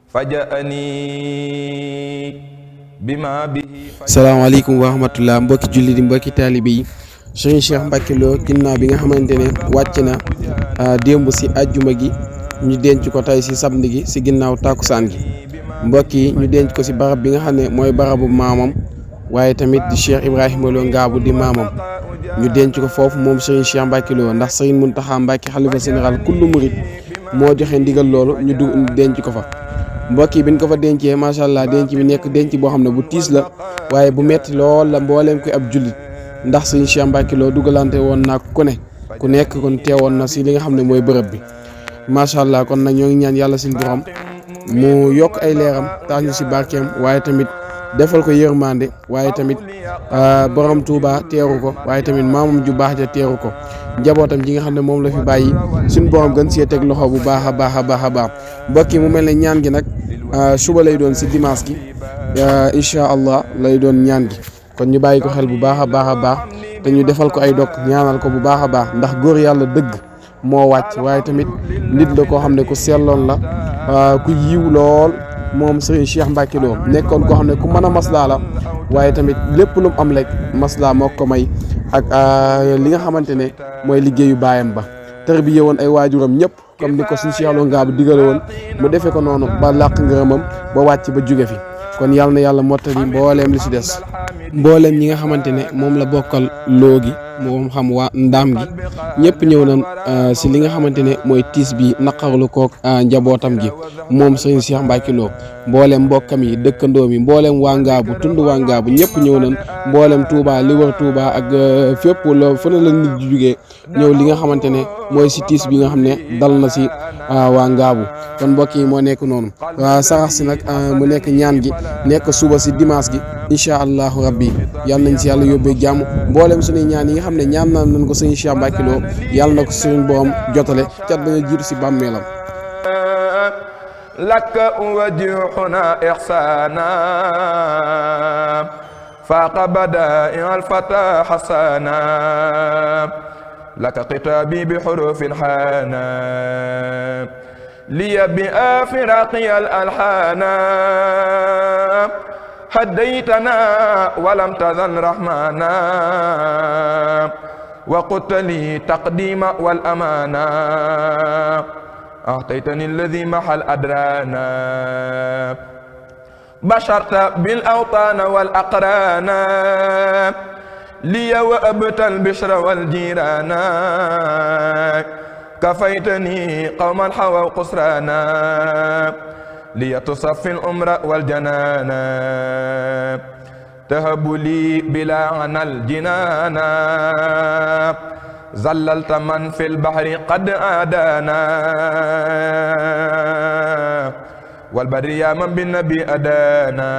فجأني بما به. salaamaaleykum wa rahmatullah mbokki julli di mbokki taalibe yi Serigne Cheikh Mbacke Lo ginnaaw bi nga xamante ne wàcc na démb si àjjuma gi ñu denc ko tey si samedi gi si ginnaaw tàkkusaan gi mbokk yi ñu denc ko si barab bi nga xam ne mooy barabu maamam waaye tamit di Cheikh Ibrahima Lo Ngaabu di maamam ñu denc ko foofu moom Serigne Cheikh Mbacke Lo ndax Serigne Mountakha Mbacke xalifa général kullu murid moo joxe ndigal loolu ñu denc ko fa. mbokk yi bi ñu ko fa dencee macha allah denc bi nekk denc boo xam ne bu tiis la waaye bu metti lool la mbooleem koy ab jullit ndax Serigne Cheikh Mbacke Lo dugalante woon naa ku ne ku nekk kon teewoon na si li nga xam ne mooy bërëb bi macha allah kon nag ñoo ngi ñaan yàlla suñu borom mu yokk ay leeram tax ñu si barkeem waaye tamit defal ko yërmande waaye tamit borom Touba teeru ko waaye tamit maamam ju baax ja teeru ko njabootam ji nga xam ne moom la fi bàyyi suñu borom gën see teg loxo bu baax a baax a baax a baax mbokk yi mu mel ne ñaan gi nag suba lay doon si dimanche gi incha allah lay doon ñaan gi kon ñu bàyyi ko xel bu baax a baax a baax te ñu defal ko ay dog ñaanal ko bu baax a baax ndax góor yàlla dëgg moo wàcc waaye tamit nit la koo xam ne ku selloon la ku yiw lool moom Serigne Cheikh Mbacke Lo nekkoon koo xam ne ku mën a maslaa la waaye tamit lépp lu mu am rek maslaa moo ko may ak li nga xamante ne mooy liggéeyu baayam ba tërbiye woon ay waajuram ñëpp comme ni ko suñu Cheikh Lo Ngaabu digale woon mu defee ko noonu ba làq ngërëmam ba wàcc ba jóge fi kon yàlla na yàlla mottali mbooleem li si des mbooleem ñi nga xamante ne moom la bokkal loo gi moom xam waa ndaam gi ñëpp ñëw nañ si li nga xamante ne mooy tiis bi naqarlu kook njabootam gi moom Serigne Cheikh Mbacke Lo mbooleem mbokkam yi dëkkandoo mi mbooleem waa Ngaabu tund waa Ngaabu ñëpp ñëw nañ mbooleem Touba li wër Touba ak fépp la fu ne la nit di jugee ñëw li nga xamante ne mooy si tiis bi nga xam ne dal na si waa Ngaabu kon mbokk yi moo nekk noonu sarax si nag mu nekk ñaan gi nekk suba si dimanche gi incha allahu rabbi yàlla nañ si yàlla yóbbee jàmm mboolem suñuy ñaan yi nga xam ne ñaan naan nañ ko Serigne Cheikh Mbacke Lo yàlla na ko Serigne borom jotale cat dañu jiitu si bàmmeelam laka wajhuna ihsana faqa bada'i al-fata hasana laka khitabi bi hurufin hana liya bi afraqi al-alhana هديتنا ولم تزل رحمانا وقلت لي تقديم والأمانة أعطيتني الذي محل أدرانا بشرت بالأوطان والأقران لي وأبت البشر والجيران كفيتني قوما حووا قسرانا ليتصفي الأمر والجنان تهب لي بلا عنا الجنان زللت من في البحر قد آدانا والبر يا من بالنبي أدانا